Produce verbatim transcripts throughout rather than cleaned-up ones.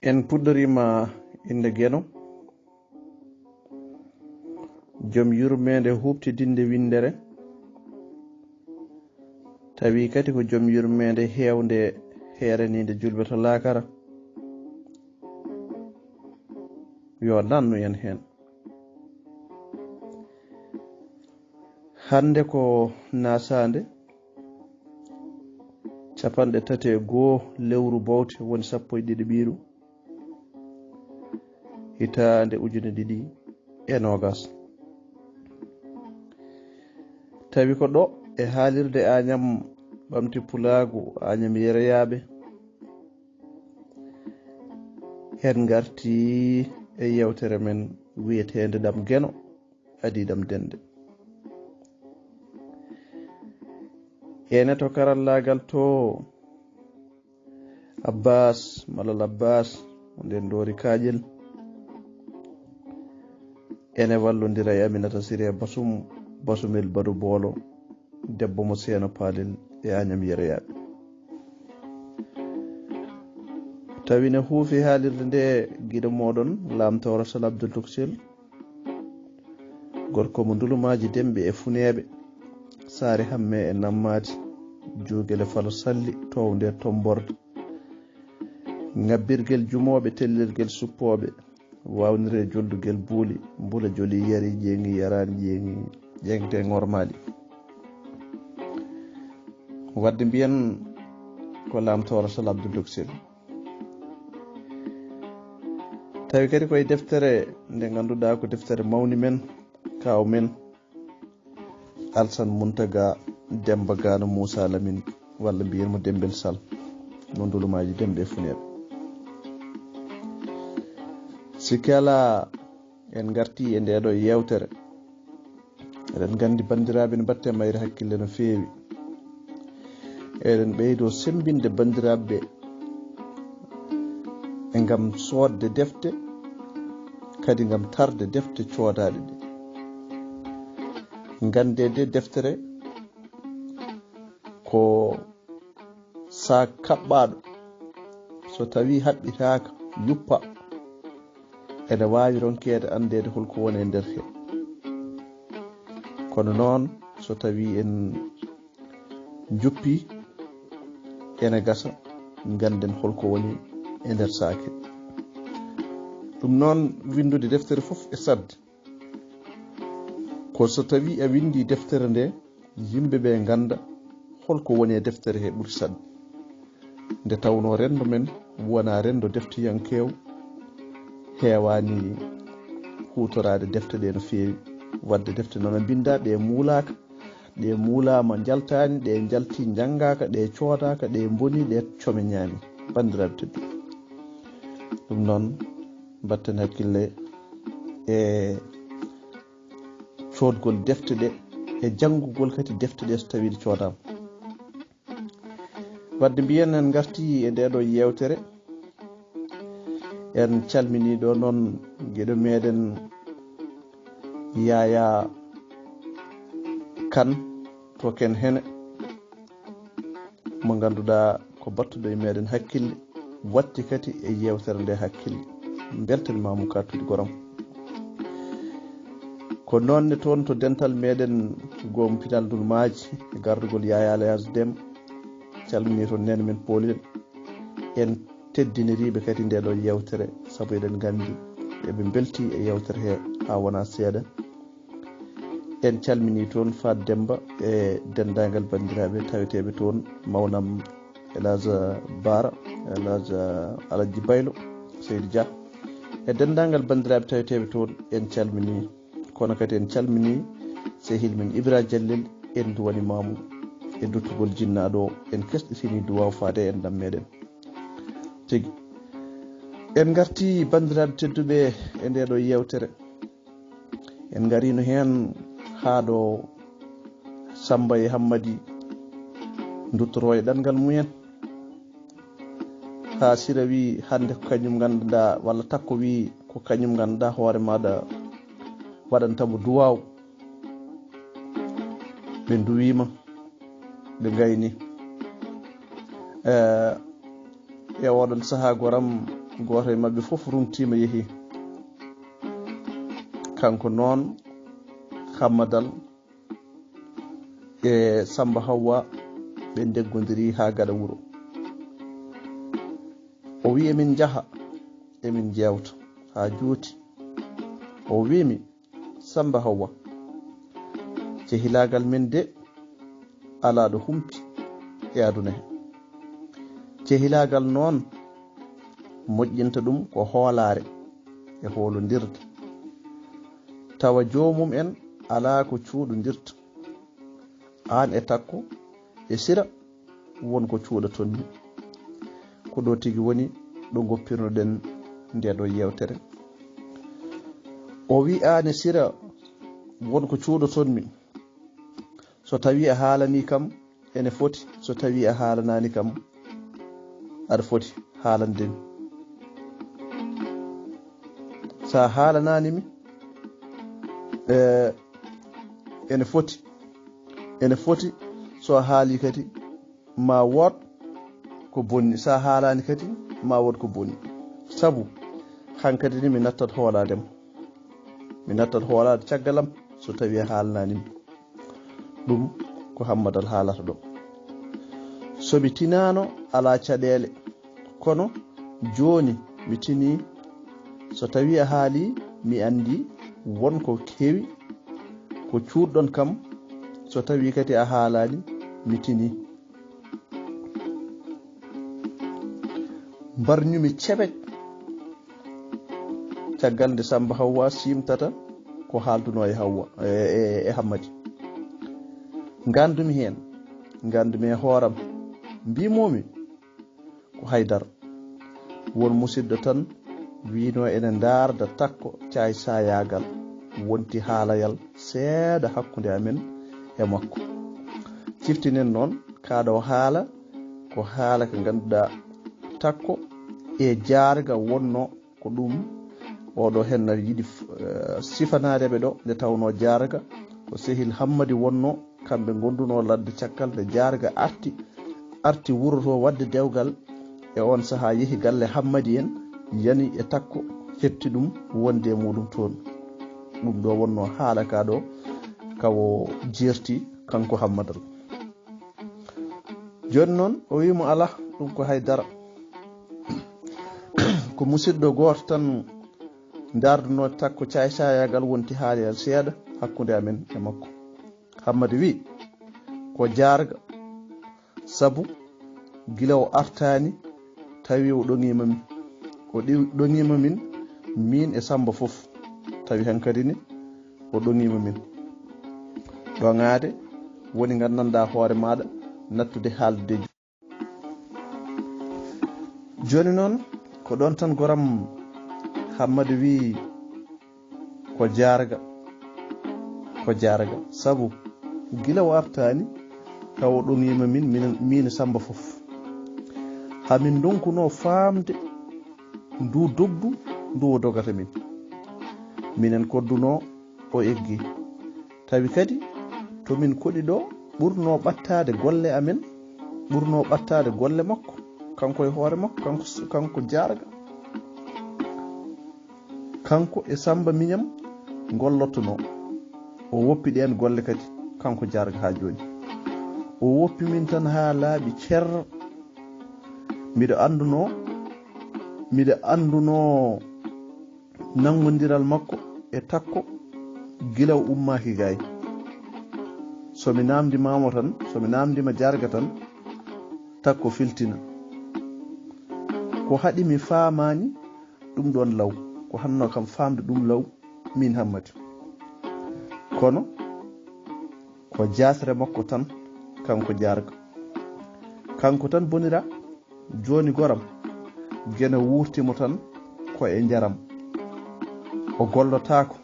En puɗɗoriima innde Geno, jom yurmeende huuɓtidinde winndere, tawi kadi ko jom yurmeende heewnde heeraniinde julɓe to laakara. Yo nannu en heen. Hannde ko nasaande capanɗe tati e goo lewru bowte, woni sappo e ɗiɗi ɓiiru, hitaande ujune ɗiɗi e noogas. Tawi ko ɗo e haalirde Añam Ɓamti Pulaagu, Añam Yeroyaaɓe, en ngarti e yeewtere men wiyeteende Ɗam Geno, adii ɗam dennde. Ene to karallaagal to, Abbas, Malal Abbas, o nden Doori Kaaƴel. Ene wallondira e Aminata Siré Basum, Basumel Badu Boolo, debbo mo Seeno Paalel e Añam Yeroyaaɓe. Tawi ne huufi haalirde nde giɗo mooɗon, Laamtooro Sal Abdul Tuksel, gorko mo Ndulumaaji Demɓe e Funeeɓe, Saare Hamme e Nammaadi, Juugele Falo Salli, townde e Tomborde, ŋabbirgel jumooɓe, tellirgel suppooɓe, waawnire joldugel buuli, mbula joli yari, ƴeeŋi yaraani, ƴeeŋi ƴeeŋde ŋormaali. Wadde mbiyen ko Laamtooro Sal Abdul Tuksel. Tawi kadi koye deftere nde ngannduɗaa ko deftere mawni men, kaaw men, Alsan Muntaga Demba Gano Moussa Lamine, walla mbiyen mo Dembel Sal, mo Ndulumaaji Demɓe e Funeeɓe. Sikki alaa, en ngarti e ndeɗo yeewtere. Eɗen nganndi, banndiraaɓe, ne mbatte mayre hakkille no feewi. Eɗen ɓeydo semmbinde banndiraaɓe ɓe e ngam soodde defte, kadi ngam tarde defte coodaaɗe ɗe. Nganndee nde deftere ko saak kaɓɓaaɗo, so tawii haɓɓitaaka, yuppa, ene waawi ronkeede anndeede hol ko woni e nder he. Kono noon, so tawii en njuppii, ene gasa ngannden hol ko woni e nder saak he. Ɗum noon, winndude deftere fof e saɗde. Ko so tawii a winndii deftere nde, yimɓe ɓe ngannda hol ko woni e deftere he ɓuri saɗde. Nde tawnoo renndo men wonaa renndo deftiyankeewo, heewaani huutoraade defte ɗe no feewi. Wadde defte nana mbinndaa, ɗe muulaaka, ɗe muulaama njaltaani, ɗe njalti njanngaaka, ɗe coodaaka, ɗe mboni, ɗe comeñaani. Banndiraaɓe tedduɓe, ɗum noon, mbatten hakkille e coodgol defte ɗe e janngugol kadi defte ɗe so tawii ɗe coodaama. Wadde mbiyen en ngarti e ndeɗo yeewtere, en calminii ɗo noon giɗo meɗen Yaya Kan to Ken Hene, mo ngannduɗaa ko battuɗo e meɗen hakkille, watti kadi e yeewtere nde hakkille. Mbeltaniima mo, kaɗtuɗo goram. Ko noon ne toon to dental meɗen Goomu Pinal Ndulmaaji, e gardugol Yaya Alayas Dem, calminii toon neene men Poolel. En teddiniriiɓe kadi ndeɗo yeewtere, sabu eɗen nganndi eɓe mbeltii e yeewtere he haa wonaa seeɗa. En calminii toon Faat Demmba e denndaangal banndiraaɓe taweteeɓe toon, mawnam El Hadj Baara, El Hadj Alhaji Baylo, Seydi Dia, e denndaangal banndiraaɓe taweteeɓe toon, en calminii. Kono kadi en calminii sehil men Ibra Jallel, en duwaniima mo e duttugol jinnaaɗo o, en kesɗitinii duwaaw faade e enɗam meɗen. Tigi. En ngarti, banndiraaɓe tedduɓe, e ndeɗo yeewtere. En ngariino heen haa ɗo Sammba e Hammadi nduttoroo e ɗanngal mumen. Haa Sira wii hannde ko kañum ngannduɗaa, walla Takko wii ko kañum ngannduɗaa hoore maaɗa waɗanta mo duwaaw. Ɓe nduwiima, ɓe ngayni. Eh, e oɗon sahaa, goram gooto e maɓɓe fof runtiima, yehi. Kanko noon, Hammadal e Samba Hawwa, ɓe ndeggondirii haa gaɗa wuro. O wi'i, "Emin njaha, emin njeewta haa juuti." O wi'mi, "Samba Hawwa, cehilaagal men de alaa ɗo humpi e aduna he. Cehilaagal noon, moƴƴinta ɗum ko hoolaare e hoolondirde. Tawa joomum en alaa ko cuuɗondirta. Aan e Takko e Sira, won ko cuuɗoton mi." Ko ɗo tigi woni ɗo ngoppirnoɗen nde ɗo yeewtere. O wi'i, "Aan e Sira, won ko cuuɗoton mi. So tawii a haalanii kam, ene foti. So tawii a haalanaani kam, aɗa foti haalande mi. So a haalanaani mi, eh, ene foti. Ene foti, so a haalii kadi, ma wood ko bonni. So a haalaani kadi, ma wood ko bonni. Sabu, hankadi ni mi nattat hoolaade ma. Mi nattat hoolaade caggal am, so tawii a haalanaani mi." Ɗum ko Hammadal haalata ɗo. "So mi tinaano, alaa caɗeele. Kono jooni mi tinii. So tawii a haalii, mi anndii won ko heewi ko cuuɗɗon kam. So tawii kadi a haalaani, mi tinii." Mbarñumi ceɓeƴ caggal nde Samba Hawwa siimtata ko haaldunoo e Hawwa, e, e, e Hammadi. Nganndumi heen, nganndumi e hooram, mbiimoomi ko hay dara. Won musidɗo tan wiinoo ene ndaarda Takko caay-saayaagal, wonti haalayal seeɗa hakkunde amen e makko. Ciftinen noon, kaa ɗo haala ko haala ka ngannduɗaa Takko e Jaarga wonnoo. Ko ɗum oɗo henna yiɗi f-, eh, sifanaade ɓe ɗo, nde tawnoo Jaarga ko sehil Hammadi wonnoo, kamɓe ngondunoo ladde caggal nde Jaarga arti, arti wuro to waɗde dewgal. E oon sahaa yehi galle Hammadi en, yani e Takko, heɓti ɗum wonde e muɗum toon. Ɗum ɗo wonnoo haala ka ɗo, kawo jeerti kanko Hammadal. Jooni noon, o wi'i mo, "Alaa, ɗum ko hay dara. Ko musidɗo gooto tan ndaardunoo Takko caay-saayaagal, wonti haaliyal seeɗa hakkunde amen e makko." Hammadi wi'i, "Ko Jaarga, sabu gila o artaani, tawi o ɗoŋiima min. O ɗi-, ɗoŋiima min, min e Samba fof. Tawi hankadi ni, o ɗoŋiima min. Ɗoŋaade woni nganndanɗaa hoore maaɗa, nattude haaldude." Jooni noon, ko ɗoon tan goram Hammadi wi'i, "Ko Jaarga, ko Jaarga. Sabu gila o artaani, taw o ɗoŋiima min, minen, min e Samba fof. Hamin ndonkunoo faamde ndu dogdu ndu o dogata min. Minen koddunoo, o eggi. Tawi kadi to min koɗi ɗo, ɓurnoo ɓattaade golle amen, ɓurnoo ɓattaade golle makko, kanko e hoore makko, kanko, kanko Jaarga. Kanko e Samba miñam ngollottunoo. O woppi ɗeen golle kadi, kanko Jaarga haa jooni. O woppi min tan haa laaɓi cer. Miɗo anndunoo, miɗo anndunoo nanngondiral makko e Takko gila o ummaaki gaay. So mi naamndiima mo tan, so mi naamndiima Jaarga tan, Takko filtina. Ko haɗi mi faamaani ɗum ɗoon law, ko haɗnoo kam faamde ɗum law, min Hammadi. Kono ko jaasre makko tan, kanko Jaarga. Kanko tan bonira." Jooni goram, Geno wuurti mo tan ko e njaram. O gollotaako,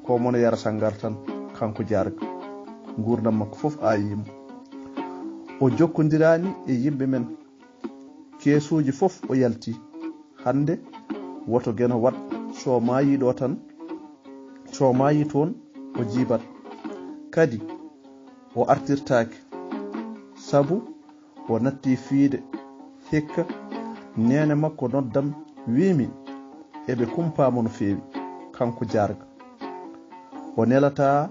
ko mono yara sanngar tan, kanko Jaarga. Nguurndam makko fof aayii mo. O jokkondiraani e yimɓe men. Keesuuji fof o yalti. Hannde, woto Geno waɗ, so maayii ɗo tan, so maayii toon, o jiibat. Kadi, o artirtaake. Sabu, o natti fiide, hikka, neene makko noddam, Wiimi, eɓe kumpaamo no feewi, kanko Jaarga. O nelataa,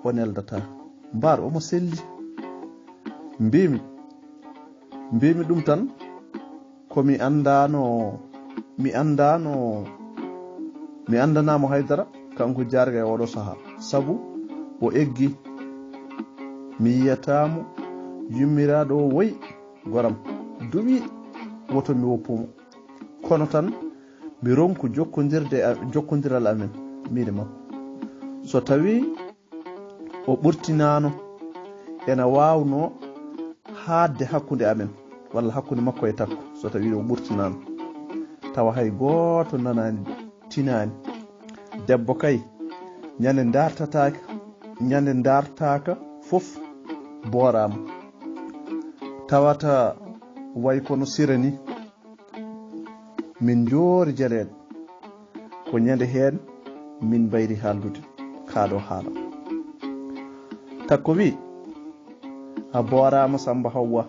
o neldataa. Mbaar omo selli. Mbiimi, mbiimi ɗum tan, ko mi anndaano, mi anndaano, mi anndanaamo haydara, kanko Jaarga e oɗo sahaa. Sabu o eggi, mi yiyataa mo, yummiraaɗo o woyi, goram, duwii, woto mi woppu mo. Kono tan, mi ronku jokkondirde a-, jokkondiral amen, miin e makko. So tawii o ɓurtinaano, ena waawnoo haaɗde hakkunde amen, walla hakkunde makko e Takko, so tawii o ɓurtinaano. Tawa hay gooto nanaani, tinaani. Debbo kay, ñande ndaartataaka, ñande ndaartaaka fof booraama. Tawata way kono sira ni. Min njoori jaleeɗe. Ko ñande heen min mbayri haaldude kaa ɗoo haala. Takko wi, a booraama Sammba Hawwa.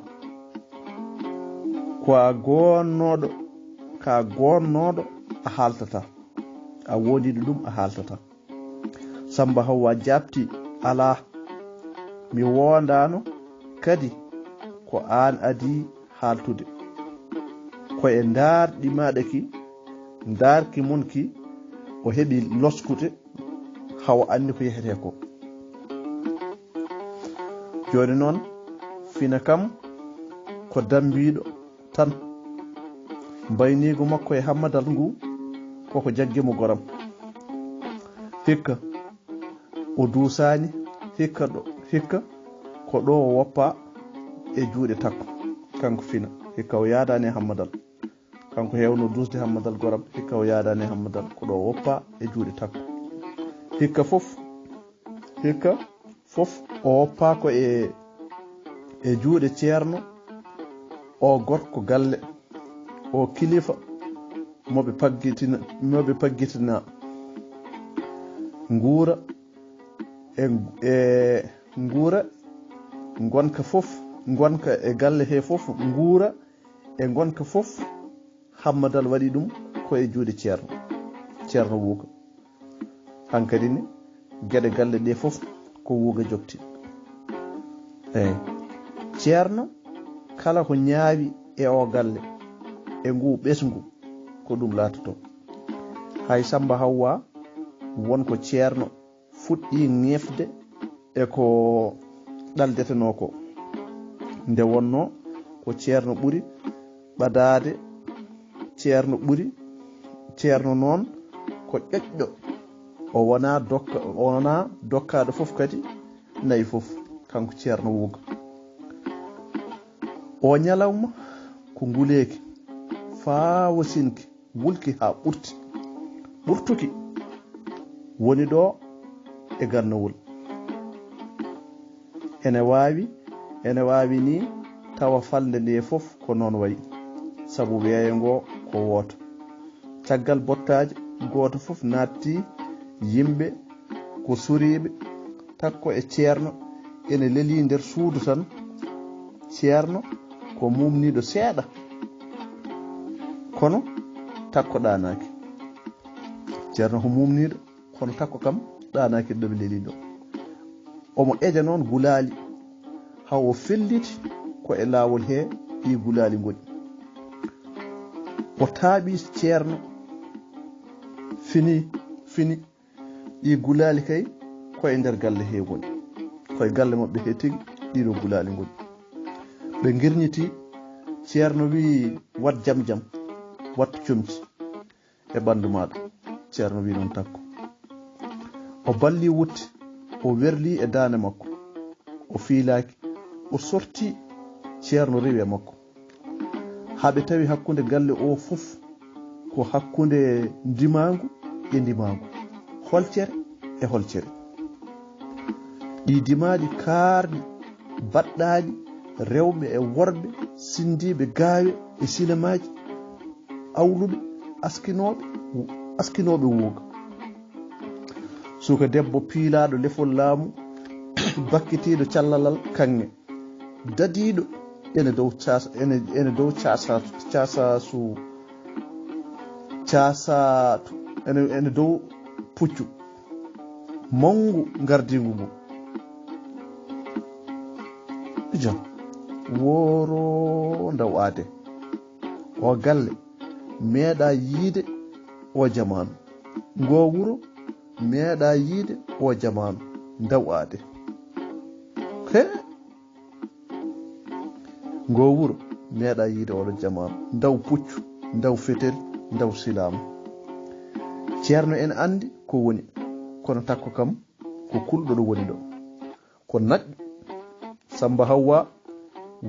Ko a goonnooɗo, ko a goonnooɗo a haaltataa. A woondiiɗo ɗum a haaltataa. Sammba Hawwa jaabti, alaa, mi woondaano, kadi ko aan adii haaltude. Ko e ndaarɗi maaɗa ki, ndaarki mon ki, o heɓi loskute, hawa anndi ko yehetee ko. Jooni noon, Fina kam ko dammbiiɗo tan. Mbayniigu makko e Hammadal ngu, koko jaggi mo goram. Hikka, o duusaani, hikka ɗo, hikka ko ɗo o woppa e juuɗe Takko. Kanko Fina, hikka o yaadaani e Hammadal. Kanko heewno duusde Hammadal goram, hikka o yaadaani e Hammadal, ko ɗo o woppa e juuɗe Takko. Hikka fof, hikka fof o woppa ko e, e juuɗe Ceerno, o gorko galle, o kilifa mo ɓe paggitina, mo ɓe paggitina. Nguura e, e nguura, ngonka fof, ngonka e galle he fof, nguura e ngonka fof, Hammadal waɗi ɗum ko e juuɗe Ceerno, Ceerno Wuuka. Hankadi ne, geɗe galle ɗe fof ko Wuuka jogti. Eey, Ceerno kala ko ñaawi e o galle, e ngu ɓesngu, ko ɗum laatoto. Hay Sammba Hawwa won ko Ceerno fuɗɗii ŋeefde e ko ɗaldetenoo ko. Nde wonnoo ko Ceerno ɓuri ɓadaade, Ceerno ɓuri, Ceerno noon ko ƴoƴɗo, o wonaa dokka-, o wonaa dokkaaɗo fof kadi nayi fof, kanko Ceerno Wuuka. O ñalawma ko nguleeki, faa wasinki, wulki haa ɓurti. Ɓurtuki woni ɗo e gannawol. Ene waawi, ene waawi ni tawa falnde nde fof ko noon wayi, sabu weeyo ngo ko wooto. Caggal bottaaji, gooto fof naatti, yimɓe ko suriiɓe, Takko e Ceerno ene lelii nder suudu tan. Ceerno ko mumniiɗo seeɗa, kono Takko ɗaanaaki. Ceerno ko mumniiɗo, kono Takko kam ɗaanaaki ɗo ɓe lelii ɗo. Omo eja noon gulaali, haa o felliti ko e laawol he ɗi gulaali ngoni. O taaɓi Ceerno, fini, fini, ɗi gulaali kay ko e nder galle he ngoni. Ko e galle maɓɓe he tigi ɗiɗo gulaali ngoni. Ɓe ngirñiti, Ceerno wi'i, "Wat jam jam, wat comci e ɓanndu maaɗa." Ceerno wi'i noon Takko. O balli wutte, o werli e daande makko. O fiilaaki, o sorti, Ceerno rewi e makko. Haa ɓe tawi hakkunde galle o fof ko hakkunde ndimaangu e ndimaangu, holcere e holcere. Ɗi ndimaaɗi kaarɗi, baɗɗaaɗi, rewɓe e worɓe, sinndiiɓe gaawe e sinemaaji, awluɓe, askinooɓe, askinooɓe Wuuka. Suka debbo piilaaɗo lefol laamu, bakkitiiɗo callalal kaŋŋe, dadiiɗo ene dow caasa, ene, ene dow caasa, caasaasu, Casaatu ene, ene dow puccu mawngu ngardiingu ngu. Ijo, wooro ndaw aade. O galle meeɗa yiide o jamaanu. Ngo wuro meeɗa yiide o jamaanu. Ndaw aade. He! Ngo wuro meeɗa yiide oɗo jamaanu. Ndaw puccu, ndaw fetel, ndaw silaamu. Ceerno ene anndi ko woni, kono takko kam ko kulɗo ɗo woni ɗo. Ko naƴƴo. Samba Hawwa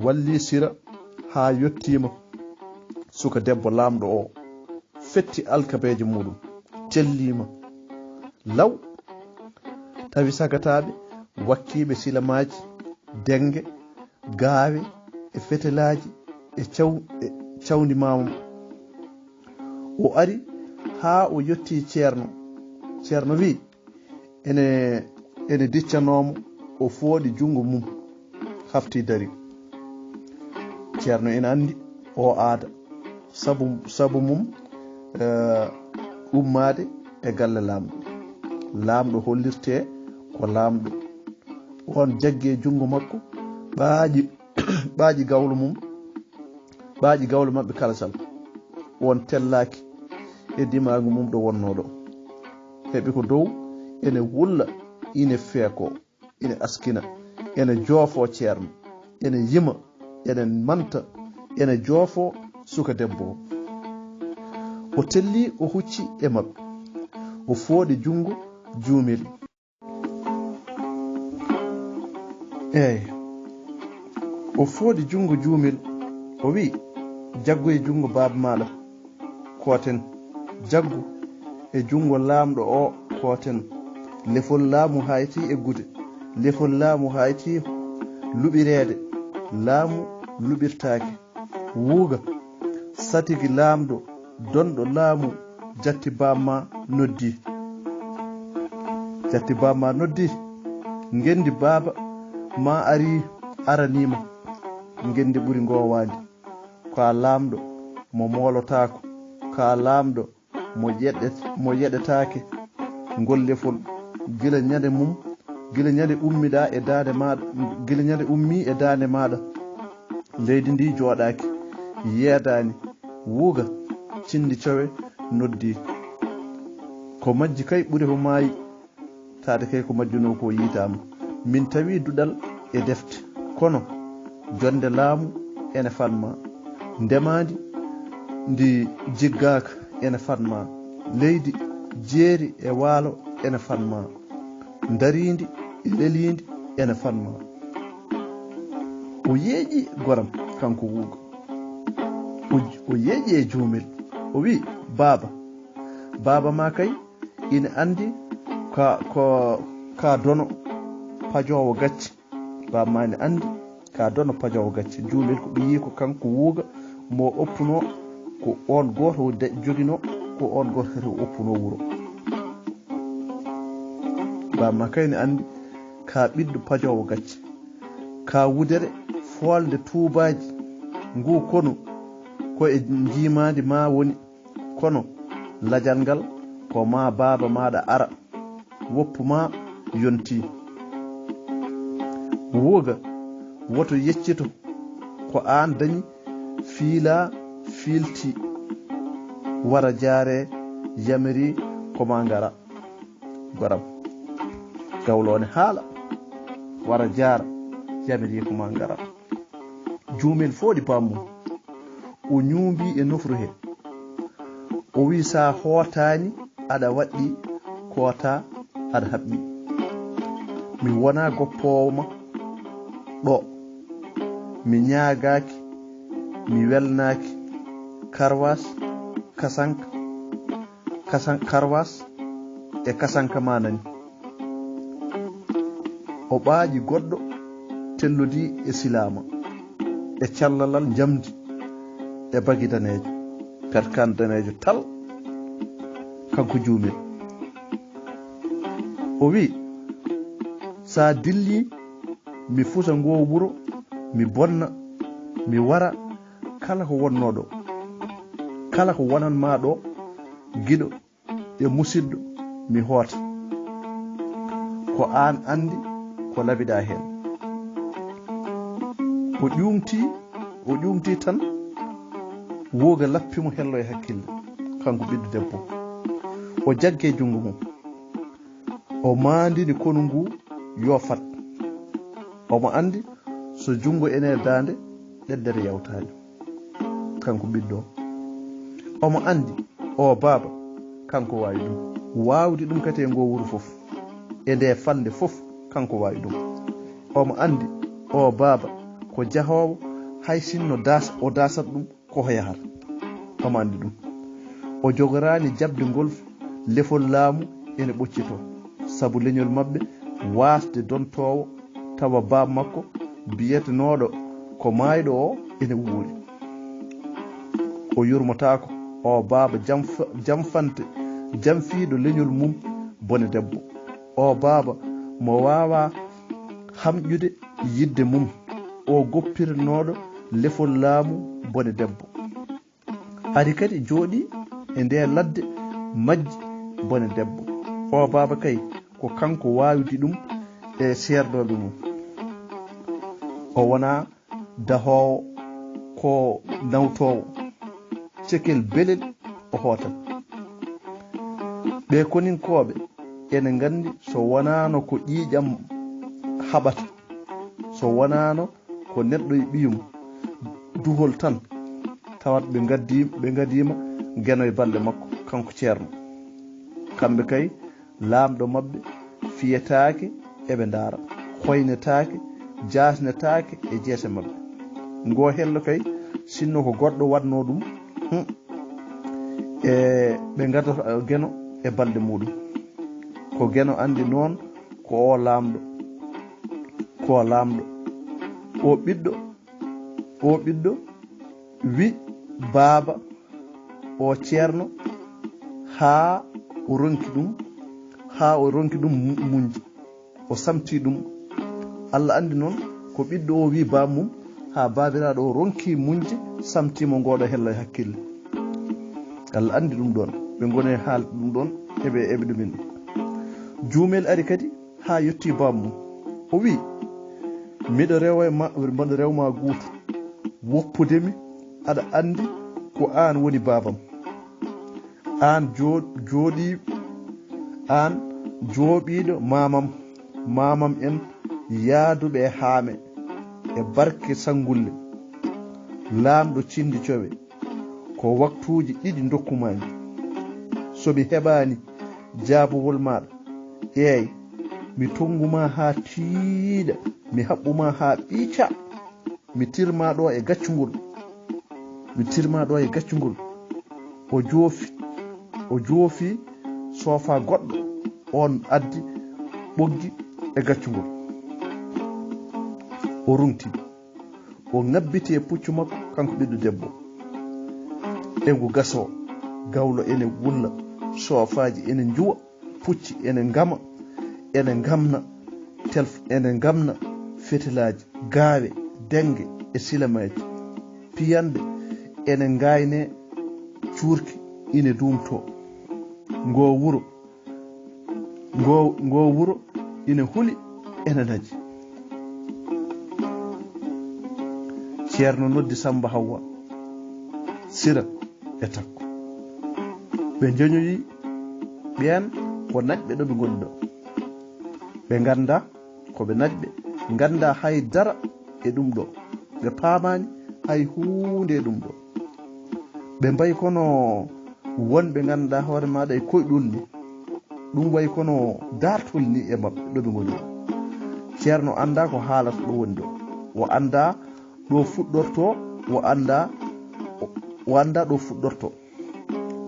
walli sira haa yottiima suka debbo laamɗo o, fetti alkabeeje muɗum, telliima law, tawi sagataaɓe wakkiiɓe silamaaji, dennge, gaawe e fetelaaji e caw-, e cawndi maamum. O ari haa o yottii Ceerno. Ceerno wi'i, ene, ene diccanoo mo, o fooɗi junngo mum, hafti dari. Ceerno ene anndi o aada, sabu, sabu mum, eh, ummaade e galle laamɗo. Laamɗo hollirtee ko laamɗo. On jaggi e junngo makko, ɓaaƴi, ɓaaƴi gawlo mum, ɓaaƴi gawlo maɓɓe kala sal. On tellaaki e dimaagu mum ɗo wonnoo ɗo. Heɓi ko dow, ene wulla, ine feekoo, ine askina, ene joofoo Ceerno, ene yima, ene manta, ene joofoo suka debbo o. O tellii, o hucci e maɓɓe. O fooɗi junngo Juumel. Eey. O fooɗi junngo Juumel, o wi'i, "Jaggu e junngo baaba maaɗa, kooten. Jaggu e junngo laamɗo o, kooten. Lefol laamu hayti eggude. Lefol laamu hayti luɓireede. Laamu luɓirtaake." Wuuga, satigi laamɗo, donɗo laamu, jatti baamma noddi. Jatti baamma noddi. Ngenndi baaba ma ari araniima. Ngenndi ɓuri ngoowaandi. Ko a laamɗo mo moolotaako. Ko a laamɗo mo yeɗet-, mo yeɗetaake. Ngol lefol, gila ñande mum, gila ñande ummiɗaa e daande maaɗa, gila ñande ummii e daande maaɗa, leydi ndi jooɗaaki, yeedaani. Wuuga, cinndi cowe noddi. Ko majji kay ɓuri ko maayi. Taade kay ko majjunoo ko yiitaama. Min tawi duɗal e defte, kono jonnde laamu ene fadma. Ndemaandi ndi jiggaaka ene fadma. Leydi jeeri e waalo ene fadma. Ndariindi e leliindi ene fadma. O yeeƴi goram, kanko Wuuga. O, o yeeƴi e Juumel. O wi'i, "Baaba, baaba ma kay ina anndi ka, ko, ka dono pajoowo gacce. Baaba ma ina anndi ka dono pajoowo gacce." Juumel ko ɓiyi ko kanko Wuuga mo oppunoo, ko on gooto de-, joginoo, ko on gooto kadi o oppunoo wuro. Baaba ma kay ina anndi ka ɓiɗɗo pajoowo gacce. Ka wudere foolde tuubaaji, ngu konu ko e njiimaandi ma woni. Kono lajal ngal ko ma baaba maaɗa ara, woppu ma yonti. Wuuga, woto yeccito ko aan dañi, fiila fiilti, wara jaare, yamiri ko ma ngara. Goram. Gawlo ne haala, wara jaara, yamiri ko ma ngara. Juumel fooɗi baammum. O ñuumbi e nofru he. O wi'i, "Sa hootaani, aɗa waɗɗi, koota, aɗa haɓɓi. Mi wonaa goppoowo ma ɗo. Mi ñaagaaki, mi welnaaki. Karwas, kasanka, kasan-, karwas e kasanka ma nani." O ɓaaƴi goɗɗo tellodi e silaama, e callalal njamndi, e bagi daneejo, perkan daneejo tal, kanko Juumel. O wi'i, "Sa dilli, mi fusa ngo wuro, mi bonna, mi wara kala ko wonnoo ɗo. Kala ko wonan ma ɗo, giɗo e musidɗo mi hoota. Ko aan anndi ko labiɗaa heen. O ƴuumtii, o ƴuumtii tan, wooga lappi mo hello e hakkille, kanko ɓiɗɗo debbo. O jaggi e junngo mum. O maandini konu ngu yo fat. Omo anndi so junngo ene e daande, ɗeddere yawtaani. Kanko ɓiɗɗo o. Omo anndi o baaba, kanko waawi ɗum. Waawde ɗum kadi e ngo wuro fof, e nde falnde fof, kanko waawi ɗum. Omo anndi o baaba ko jahoowo, hay sinno das-, o dasat ɗum, ko o yahata. Omo anndi ɗum. O jogoraani jaɓde ngol lefol laamu ene ɓoccitoo, sabu leñol maɓɓe waasde dontoowo tawa baaba makko biyetenooɗo ko maayɗo o ene wuuri. O yurmotaako o baaba jamfa-, jamfante, jamfiiɗo leñol mum bone debbo. O baaba mo waawaa hamƴude yiɗde mum, o goppirnooɗo lefol laamu bone debbo. Ari kadi jooɗii e nde ladde majji bone debbo. O baaba kay ko kanko waawdi ɗum e seerdooɓe mum. O wonaa dahoowo, ko nawtoowo. Cekel belel o hootat. Ɓee koninkooɓe ene nganndi so wonaano ko ƴiiƴam haɓata, so wonaano ko neɗɗo e ɓiyum duhol tan, tawat ɓe ngaddi-, ɓe ngadiima Geno e balɗe makko, kanko Ceerno. Kamɓe kay, laamɗo maɓɓe fiyetaake, eɓe ndaara, hoynetaake, jaasnetaake e jeese maɓɓe. Ngo hello kay, sinno ko goɗɗo waɗnoo ɗum, hum, e ɓe ngadata Geno e balɗe muɗum. Ko Geno anndi noon ko o laamɗo, ko o laamɗo. O ɓiɗɗo, o ɓiɗɗo wi baaba o Ceerno haa o ronki ɗum, haa o ronki ɗum mu-, muñde. O samti ɗum. Allah anndi noon ko ɓiɗɗo o wi baaba mum, haa baabiraaɗo o ronki muñde, samti mo ngooɗo hello e hakkille. Allah anndi ɗum ɗoon. Ɓe ngoni e haalde ɗum ɗoon, eɓe, eɓe ɗumin ɗum. Juumel ari kadi haa yotti baaba mum. O wi, "Miɗo rewa e ma, mboɗo rew ma gooto. Woppude mi, aɗa anndi ko aan woni baabam. Aan joo-, jooɗii, aan jooɓiiɗo maamam, maamam en yahduɓe e haame, e barke sanngulle, laamɗo cinndi cowe. Ko waktuuji ɗiɗi ndokkumaami. So mi heɓaani jaabawol maaɗa, eey, mi tonngu ma haa tiiɗa, mi haɓɓu ma haa ɓiica, mi tirma ɗo e gaccungol." Mi tirma ɗo e gaccungol. O joofi, o joofi soofa goɗɗo, oon addi ɓoggi e gaccungol. O rungti. O ŋabbiti e puccu makko, kanko ɓiɗɗo debbo. E ngu gasoo, gawlo ene wulla, soofaaji ene njuwa, pucci ene ngama, ene ngamna, telf-, ene ngamna fetelaaji, gaawe, dennge e silamaaji. Piyanɗe ene ngaaynee, cuurki ine duumtoo. Ngoo wuro Ngo, ngo wuro ina huli, ene naji. Ceerno noddi Samba Hawwa, Sira e Takko. Ɓe njoñoyi, ɓeen ko naƴɓe ɗo ɓe ngoni ɗo. Ɓe ngannda ko ɓe naƴɓe, ngannda hay dara e ɗum ɗo. Ɓe paamaani hay huunde e ɗum ɗo. Ɓe mbayi kono wonɓe ngannduɗaa hoore maaɗa e koyɗol ni. Ɗum wayi kono daartol ni e maɓɓe ɗo ɓe ngoni ɗo. Ceerno annda ko haalata ɗo woni ɗo. O annda ɗo fuɗɗorto, o annda, o annda ɗo fuɗɗorto.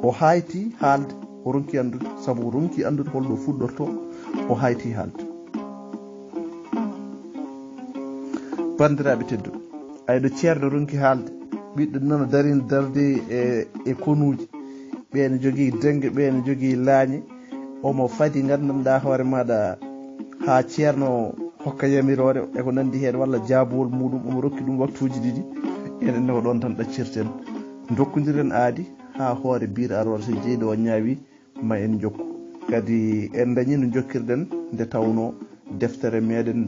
O hayti haalde, o ronki anndude, sabu o ronki anndude holɗo fuɗɗorto, o hayti haalde. Banndiraaɓe tedduɓe, ay ɗo ceerno ronki haalde, ɓiɗɗo nana darin darde e, e konuuji, ɓeen jogii dennge, ɓeen jogii laañe, omo fadi nganndanɗaa hoore maaɗa haa ceerno hokka yamiroore e ko nanndi heen, walla jaabuwol muuɗum, omo rokki ɗum waktuuji ɗiɗi. Enen ne ko ɗoon tan ɗaccirten, ndokkondiren aadi. haa hoore biir aroore so jeyɗo o ñaawi ma en jokku. Kadi en dañi no jokkirɗen nde tawnoo deftere meɗen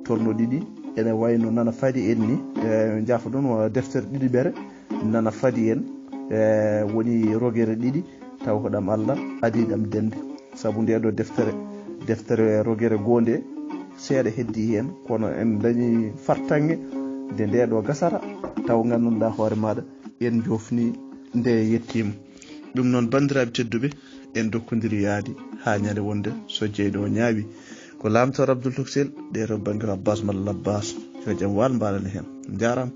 tolno ɗiɗi ene wayno nana fadi en ni, e, jaafoɗon, wa deftere ɗiɗi ɓere nana fadi en, e, woni rogere ɗiɗi taw ko ɗam Allah adi ɗam dende. Sabu nde ɗo deftere, deftere rogere goo nde seeɗa heddi heen, kono en dañi fartaŋŋe nde nde ɗo gasata taw ngannduɗaa hoore maaɗa en jofni nde yettiima. Ɗum noon, banndiraaɓe tedduɓe, en dokkondiri yaadi haa ñande wonde so jeyɗo o ñaawi. Ko laamtoor Abdul Toksel, ɗe to bannge Abbas malla Labbas, yo jam wal mbaɗane heen. Njaaraama.